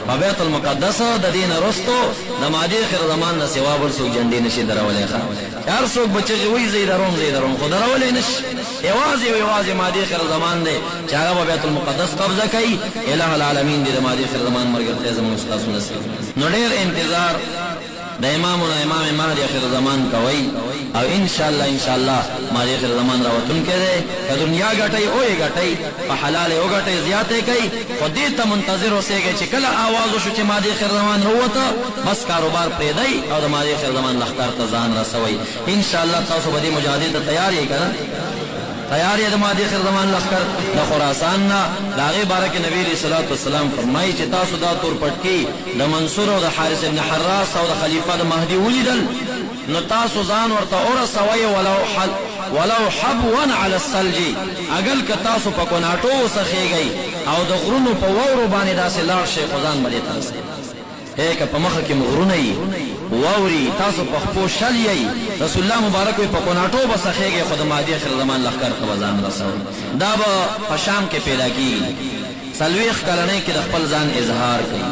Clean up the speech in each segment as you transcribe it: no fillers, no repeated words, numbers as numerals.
په بیت المقدس د دې نه وروسته د مهدي اخر زمان نه سوا بل څوک جنډې نه شي درولی. ښه، هر څوک به چغې وهي زه یې دروم، زه یې دروم، خو درولی نه شي. یوازې او یوازې مهدي اخر زمان دی چې هغه به بیت المقدس قبضه کوي. اله العالمین دې د مهدي اخر زمان ملګرتیا زموږ ستاسو نصیب. نو ډېر انتظار د امامنا امام مهدي اخر زمان کوئ او ان شاء الله ان شاء الله مهدي اخر زمان راوتونکی دی. که دنیا ګټئ او یې ګټئ، په حلال یې وګټئ، زیات یې کوئ، خو دې ته منتظر اوسېږئ چې کله آواز وشو چې مهدي اخر زمان راووته، بس کاروبار پرېږدئ او د مهدي اخر زمان لښکر ته ځان رسوئ. ان شاء الله تاسو به دې مجاهدې ته تیار یئ که نه؟ تیار یې د مهدي اخر زمان لښکر د خراسان نه؟ د هغې باره کې نبي علیه الصلوة والسلام فرمایي چې تاسو دا تور پټکي د منصور او د حارث ابن حراس او د خلیفه د مهدي ولیدل، نو تاسو ځان ورته ورسوئ، ولو حبوا علی الثلج، اګل که تاسو په کوناټو وڅخېږئ او د غرونو په واورو باندې داسې لاړ شئ، خو ځان به دې ته رسوئ. ای که په مخه کې مو غرونه یي، واوري، تاسو په خپو شل یئ، رسول الله مبارک وایي په کوناټو به څخېږئ، خو د مهدي اخر زمان لښکر ته به ځان رسوئ. دا به په شام کې پیدا کېږي، 40 کلنۍ کې د خپل ځان اظهار کوي.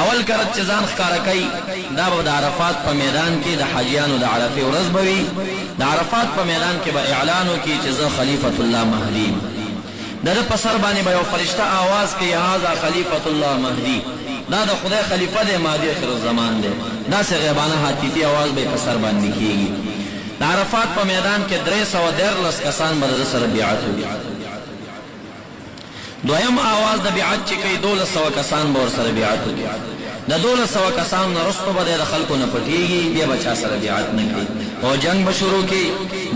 اول کرت چې ځان ښکاره کوي، دا به د عرفات په میدان کې د حاجیانو د عرفې ورځ به وي. د عرفات په میدان کې به اعلان وکړي چې زه خلیفة الله مهدي یم. د ده په سر باندې به یو فرشته آواز کوي، هذا خلیفة الله مهدي، دا د خدای خلیفه دی، مهدي اخر الزمان دی. داسې غیبانه هاتفي آواز به یې په سر باندې کېږي. د عرفات په میدان کې 313 کسان به د ده سره بیعت وکړي. دویم آواز د بیعت چې کوي، 1200 کسان به ورسره بیعت وکړي. د 1200 کسانو نه وروسته به دی د خلکو نه پټېږي، بیا به چا سره بیعت نه کوي او جنګ به شروع کړي.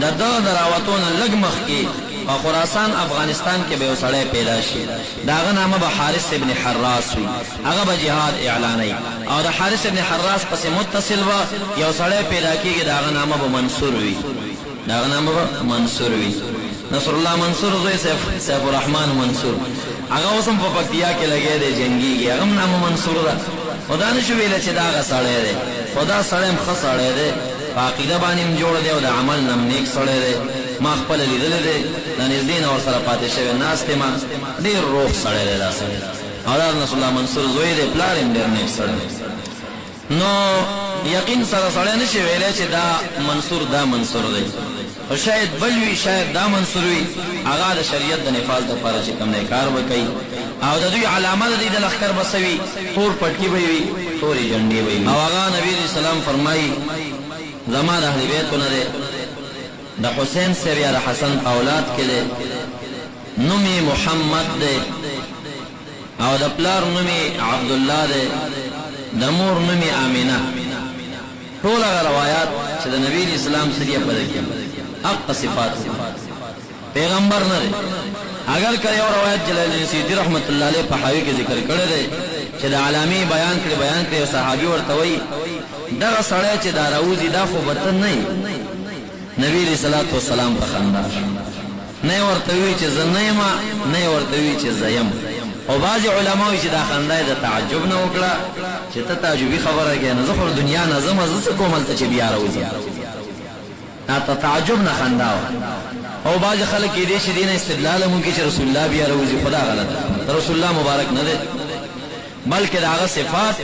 د ده د راوتو نه لږ مخکې په خراسان افغانستان کې به یو سړی پیدا شي، د هغه نامه به حارث ابن حراس وي، هغه به جهاد اعلانوي. او د حارث ابن حراس پسې متصل به یو سړی پیدا کېږي، د هغه نامه به منصور وي، د هغه نامه به منصور وي. نصر الله منصور زوی سیف الرحمن منصور، هغه اوس هم په پکتیا کې لګی دی، جنګېږي، هغه هم نامه منصور ده. خو دا نه شو ویلی چې دا هغه سړی دی، خو دا سړی هم ښه سړی دی، په عقیده باندې هم جوړ دی او د عمل نه هم نیک سړی دی. ما خپله لیدلی دی، د نږدې نه ورسره پاتې شوی ناست یم، ډېر روغ سړی دی دا سړی. او دا د نصر الله منصور زوی دی، پلار یې هم ډېر نیک سړی دی. نو یقین سره سړی نه شي ویلی چې دا منصور دا منصور دی، خو شاید بل وي، شاید دا منصور وي. هغه د شریعت د نفاذ دپاره چې کوم دی کار به کوي. او د دوی علامه د دوی د لښکر به څه وي؟ تور پټکي به وي، تورې جنډې به وي. او هغه نبي علیه السلام فرمایي زما د اهل بیتو نه دی، د حسین صاحب یا د حسن په اولاد کې دی، نوم یې محمد دی او د پلار نوم یې عبدالله دی، د مور نوم یې آمنه. ټول هغه روایات چې د نبي علیه السلام څه دي په ده کې حق صفات پیغمبر نه دی. اګر که یو روایت جلال الدین سیوطي رحمت الله علیه په حاوي کې ذکر کړی دی چې د علامې بیان کړي بیان کړي، یو صحابي ورته وایي دغه سړی چې دا راوځي دا خو به ته نه یې. نبي علیه الصلاة والسلام په خندا شو، نه یې ورته وویل چې زه نه یم، نه یې ورته وویل چې زه یم. خو بعضې علما وایي چې دا خندا یې د تعجب نه وکړه چې ته تعجبي خبره کوې، نو زه خو له دنیا نه ځم، زه څه کوم هلته چې بیا راوځم؟ دا ته تعجب نه خندا وه. او بعضې خلک کېدای شي دې نه استدلال هم وکړي چې رسول الله بیا راوځي، خو دا غلطه ده، رسول الله مبارک نه دی، بلکې د هغه صفات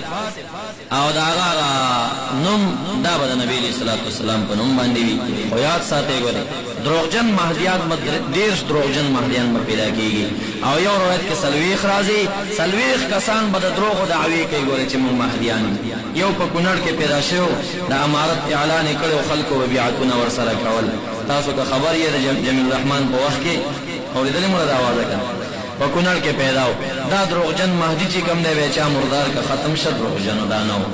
او د هغه هغه نوم دا به د نبي علیه الصلاة والسلام په نوم باندې وي. خو یاد ساتئ ګورئ، دروغجن مهدیان به 30 دروغجن مهدیان به پیدا کېږي او یو روایت کې 40 راځي، 40 کسان به د دروغو دعوې کوي ګورئ چې موږ مهدیان یو. یو په کونړ کې پیدا شوی و، د امارت اعلان یې کړی و، خلکو به بیعتونه ورسره کول. تاسو که خبر یې د جمیل الرحمن په وخت کې اورېدلې مو ده دا اوازه که نه؟ په کونړ کې پیدا و. دا دروغجن مهدي چې کوم دی بیا چا مردار که ختم شه دروغجنو دا نه و.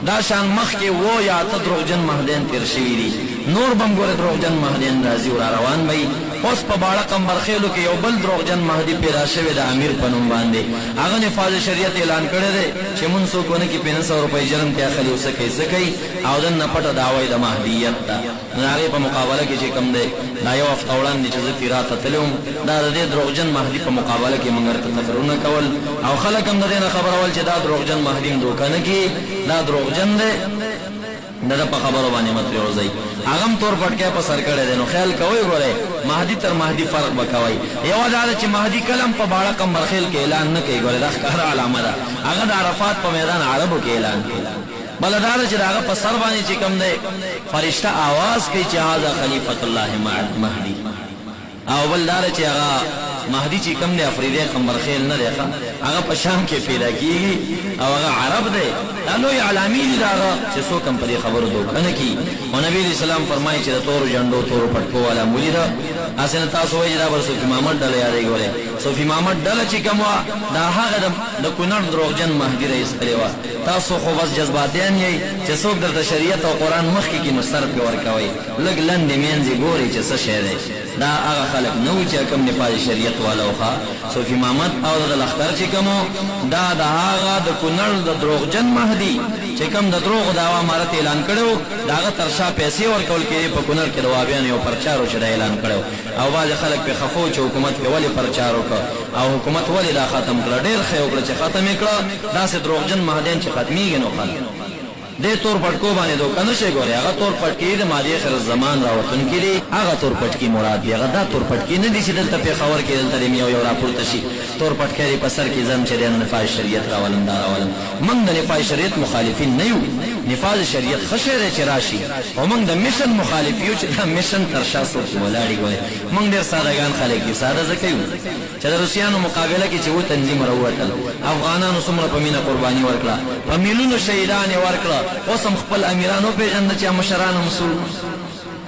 دا شان مخکې اووه یا اته دروغجن مهدیان تېر شوي دي، نور به هم ګورې دروغجن مهدیان راځي او راروان به وي. اوس په باړه قمبرخېلو کې یو بل دروغجن مهدي پیدا شوی د امیر په نوم باندې، هغه نفاذ شریعت اعلان کړی دی چې مونځ څوک ونه کړي 500 روپۍ جرم ترې اخلي او څه کوي څه کوي، او دننه پټه دعوه یې د مهدیت ده. نو د هغې په مقابله کې چې کوم دی دا یو هفته وړاندې چې زه تیرا ته تللی وم، دا د دې دروغجن مهدي په مقابله کې مونږ ورته تقریرونه کول او خلک هم د دې نه خبرول چې دا دروغجن مهدي هم دوکه نه کړي، دا دروغجن دی. د ده په خبرو باندې مه پرېوځئ، هغه هم تور پټکی په سر کړی دی، نو خیال کوئ ګورئ مهدي تر مهدي فرق به کوئ. یوه دا ده چې مهدي کله هم په باړه قمبرخېل کې اعلان نه کوي، ګورئ دا ښکاره علامه ده، هغه د عرفات په میدان عربو کې اعلان کوي. بله دا ده چې د هغه په سر باندې چې کوم دی فرشته آواز کوي چې هذا خلیفة الله مهدي. او بل دا ده چې هغه مهدي چې کوم دی افریدی قمبرخیل نه دی ښه، هغه په شام کې پیدا کیږي او هغه عرب دی. دا لوی علامې دي د هغه چې څوک هم په دې خبرو دوکه نه کړي. خو نبي علیه السلام فرمایي چې د تورو جنډو تورو پټکو والا مو ولیده. هسې نه تاسو وایئ چې دا به د صوفي محمد ډله یادوي، ګورئ صوفي محمد ډله چې کوم وه دا هغه د کونړ دروغجن مهدي را ایستلې وه. تاسو خو بس جذباتیان یئ چې څوک درته شریعت او قرآن مخکې کړي نو سر پرې ورکوئ، لږ لندې مینځې ګورئ چې څه شی دی. دا هغه خلک نه وو چې کوم نفاذ شریعت والا وو ښه صوفي محمد او د ده لښکر چې کوم وو دا د هغه د کونړ د دروغجن مهدي چې کوم د دروغو دعوه امارت اعلان کړی وو د هغه تر شا پیسې ورکول کیدې په کونړ کې د وابیانو یو پرچار وو چې دا اعلان کړی وو او بعضې خلک پرې خفه وو چې حکومت پرې ولې پرچار وکړ او حکومت ولې دا ختم کړه ډیر ښه یې وکړه چې ختم یې کړه داسې دروغجن مهدیان چې ختمیږي نو خلک دې تور پټکو باندې دوکه نه شې ګورې هغه تور پټکي د مادي اخر الزمان راوتونکي دي هغه تور پټکي مراد دي هغه دا تور پټکي نه دي چې دلته پېښور کې دلته دې یو یو راپورته شي تور پټکی دې په سر کې ځم چې دی نو نفاذ شریعت راولم دا راولم موږ د نفاذ شریعت مخالفین نه یو نفاذ شریعت ښه شی دی چې راشي خو موږ د مشن مخالف یو چې دا مشن تر شا څوک ولاړ دي ګورې موږ ډېر ساده ګان خلک یو ساده ځکه یو چې د روسیانو مقابله کې چې وو تنظیم راووتل افغانانو څومره په مینه قرباني ورکړه په میلونو شهیدان یې ورکړه اوس هم خپل امیران وپیژنده چې مشران هم څو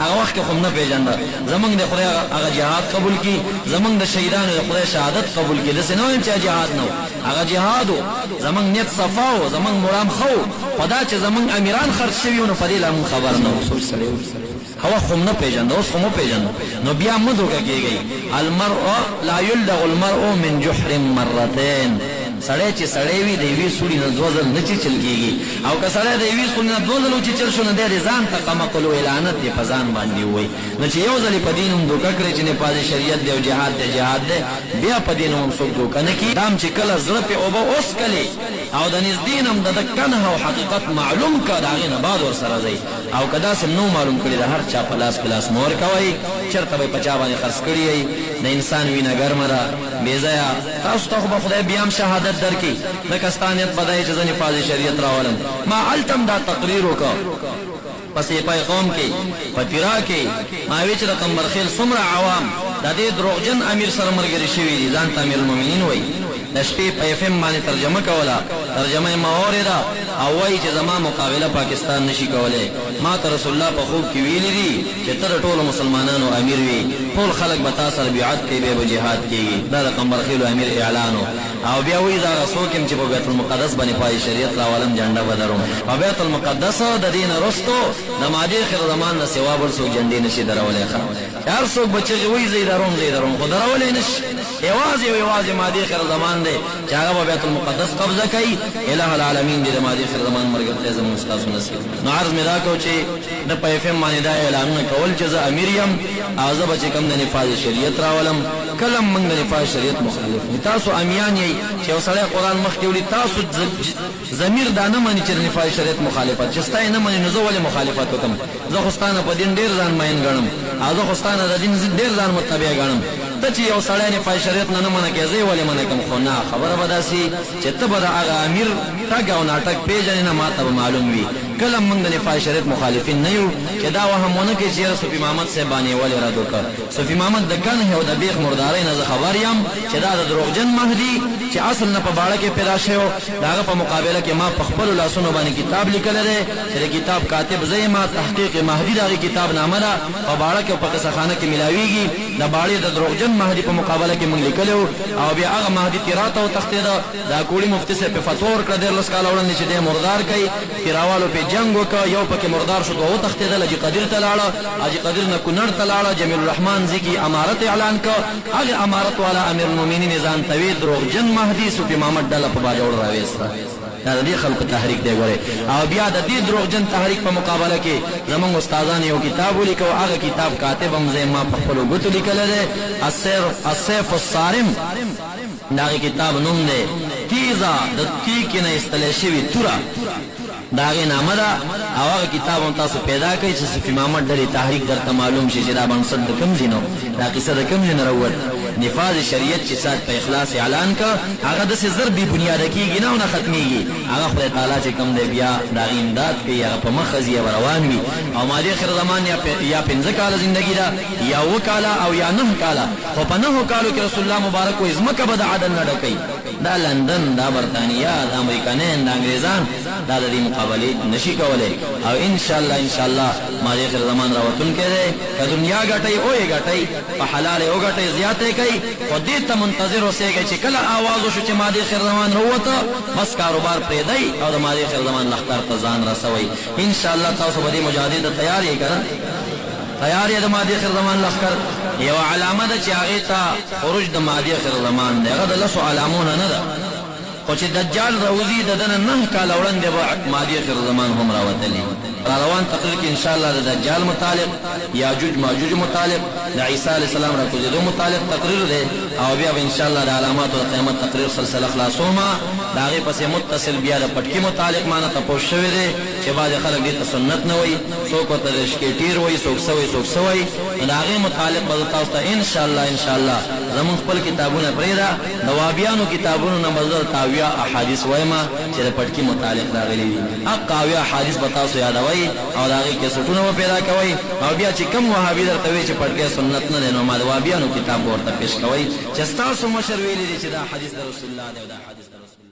هغه وخت کې خو هم نه پیژنده زمونږ د خدای هغه جهاد قبول کړي زمونږ د شهیدانو د خدای شهادت قبول کړي داسې نه وایم چې جهاد نه وو هغه جهاد وو زمونږ نیت صفا وو زمونږ مرام ښه وو خو دا چې زمونږ امیران خرڅ شوي وو نو په دې لا مونږ خبر نه وو سوچ سړی وو. هغه خو نه پیژنده اوس خو مو پیژنو نو بیا مه دوکه کیږئ المرء لا یلدغ المرء من جحر مرتین سړی چې سړی وي د یوې سوړي نه دوه ځل نه چیچل کیږي او که سړی د یوې سوړي نه دوه ځل وچیچل شو نو دی دې ځان ته قمقل ووایي لعنت دې په ځان باندې ووایي نو چې یو ځل یې په دې نوم دوکه کړې چې نفاذ شریعت دی او جهاد دی جهاد دی بیا په دې نوم هم څوک دوکه نه کړي دا هم چې کله زړه پرې اوبه وڅکلې او د نږدې نه هم د ده کنه او حقیقت معلوم کړ د هغې نه بعد ورسره ځئ. او که داسې هم نه وو معلوم کړي د هر چا په لاس کې لاس مه ورکوئ، چرته به یې په چا باندې خرڅ کړي یئ، د انسان وینه ګرمه ده، بې ځایه تاسو ته خو به خدای بیا هم شهادت درکړي، ځکه ستا نیت به دا وي چې زه نفاذ شریعت راولم، ما هلته هم دا تقریر وکړ په سیپای قوم کې، په تیرا کې، ما وې چې د قمبرخیل څومره عوام د دې دروغجن امیر سره ملګري شوي دي، ځان ته امیرالمومنین وایي. د شپې په اېف اېم باندې ترجمه کوله، ترجمه یې ما واورېده او وايي چې زما مقابله پاکستان نه شي کولی، ما ته رسول الله په خوب کې ویلي دي چې ته د ټولو مسلمانانو امیر وې، ټول خلک به تا سره بیعت کوي، بیا به جهاد کېږي، دا د قمبرخېلو امیر اعلان و او بیا وايي زه هغه څوک یم چې په بیت المقدس به نفاذ شریعت راولم، جنډه به دروم په بیت المقدس، د دې نه وروسته د مادې اخر زمان نه سوا بل څوک جنډې نه شي درولی، ښه هر څوک به چغې وهي زه یې دروم، زه یې دروم، خو درولی نه شي. یوازې او یوازې مهدي اخر زمان دی چې هغه به بیت المقدس قبضه کوي. اله العالمین دې د مهدي اخر زمان ملګرتیا زموږ ستاسو نصیب کړي. نو عرض مې دا کو چې ده په اف ام باندې دا اعلانونه کول چې زه امیر یم او زه به چې کوم د نفاذ شریعت راولم. کله هم موږ د نفاذ شریعت مخالف نه. تاسو امیان یئ چې یو سړی قرآن مخکې وړي تاسو ضمیر دا نه مني چې د نفاذ شریعت مخالفت چې ستا یې نه مني نو زه ولې مخالفت وکړم؟ زه خو ستا نه په دین ډېر ځان مین ګڼم او زه خو ستا نه د دین ډېر ځان متبع ګڼم. ته چې یو سړی نفاذ شریعت نه نه منع کوې زه یې ولې منع کړم؟ خو نه خبره به داسې وي چې ته به د هغه امیر ټګ او ناټګ پېژنې نه ماته به معلوم وي. کله هم موږ د نفاذ شریعت مخالفین نه یو چې دا وهم ونه کړي چې یاره صوفي محمد صاحب باندې یې ولې رد وکړ. صوفي محمد د کنه او د بیخ مردارۍ نه زه خبر یم چې دا د دروغجن مهدي چې اصل نه په باړه کې پیدا شوی و د هغه په مقابله کې ما په خپلو لاسونو باندې کتاب لیکلی دی چې د کتاب کاتب زه یم، تحقیق مهدي د هغې کتاب نامه ده، په باړه کې او په قصه خانه کې ملاویږي. د باړې د دروغجن مهدي په مقابله کې موږ لیکلی و او بیا هغه مهدي تیرا ته وتښتېده. د اکوړي مفتي صاحب پرې فتوا ورکړه 13 کاله وړاندې چې دی مردار کړئ. تیراوالو پرې جنګ وکړ، یو پکې مردار شو، دوه وتښتېدل، حاجي قدیر ته لاړه، حاجي قدیر نه کونړ ته لاړه، جمیل الرحمن ځي کې امارت اعلان کړ، هغه امارت والا امیرالمومنین یې ځان ته وې دروغجن مهدي صوفي محمد ډله په باجوړ راویسته. دا د دې خلکو تحریک دی ګورئ. او بیا د دې دروغجن تحریک په مقابله کې زمونږ استادانو یو کتاب ولیکه او هغه کتاب کاتب هم زه یم، ما په خپلو ګوتو لیکلی دی، السیف الصارم د هغه کتاب نوم دی، تیزه د تیکې نه ایستلی شوې توره. د هغې نامه ده او هغه کتاب هم تاسو پیدا کړئ چې صوفي محمد ډلې تحریک درته معلوم شي چې دا بنسټ د کوم ځای نه و، دا قصه د کوم ځای نه راووته. نفاذ شریعت چې چا په اخلاص اعلان کړ هغه داسې زر بې بنیاده کېږي نه او نه ختمېږي، هغه خدای تعالی چې کوم دی بیا د هغې امداد کوي، هغه په مخه ځي او روان وي. او مادي اخر زمان یا 5 کاله زندګي ده یا 7 کاله او یا 9 کاله، خو په 9 کالو کې رسول الله مبارک وایي ځمکه به د عدل نه ډکوي. دا لندن، دا برتانیا، دا امریکنین، دا انګریزان دا د دې مقابلې نشي کولی. او ان شاء الله ان شاء الله مادي اخر زمان راوتونکی دی، که دنیا ګټئ او یې ګټئ، په حلال یې وګټئ، زیاته یې کوي، خو دې ته منتظر اوسېږئ چې کله آواز وشو چې مادي اخر زمان راووته، بس کاروبار پرېږدئ او د مادي اخر زمان لښکر ته ځان رسوئ. ان شاء الله تاسو به دې مجاهدې ته تیار یئ که نه؟ تیار یې د مادي اخر زمان لښکر؟ یوه علامه ده چې هغې ته خروج د مادي اخر زمان دی، هغه د 10 علامو نه نه ده، خو چې دجال راوځي د ده نه 9 کاله وړاندې به مادي اخر زمان هم راوتلی. را روان تقریر کې ان شاء الله د دجال متعلق، یاجوج ماجوج متعلق، د عیسی علیه السلام راکوزېدو متعلق تقریر دی، او بیا به ان شاء الله د علاماتو د قیامت تقریر سلسله خلاصومه. د هغې پسې متصل بیا د پټکي متعلق ما نه تپوس شوی دی چې بعضې خلک دې ته سنت نه وایي، څوک ورته د شکېټیر وایي، څوک څه وایي، څوک څه وایي. نو د هغې متعلق به زه تاسو ته ان شاء الله ان شاء الله زموږ خپل کتابونه پرېږده، د وابیانو کتابونو نه به زه درته 70 احادیث وایم چې د پټکي متعلق راغلي دي. حق 70 احادیث به تاسو یادوئ او د هغې کیسټونه به پیدا کوئ، او بیا چې کوم وهابي درته وایي چې پټکی سنت نه دی، نو ما د وابیانو کتاب به ورته پیش کوئ چې ستاسو مشر ویلي دي چې دا حدیث د رسول الله دی او دا حدیث د رسول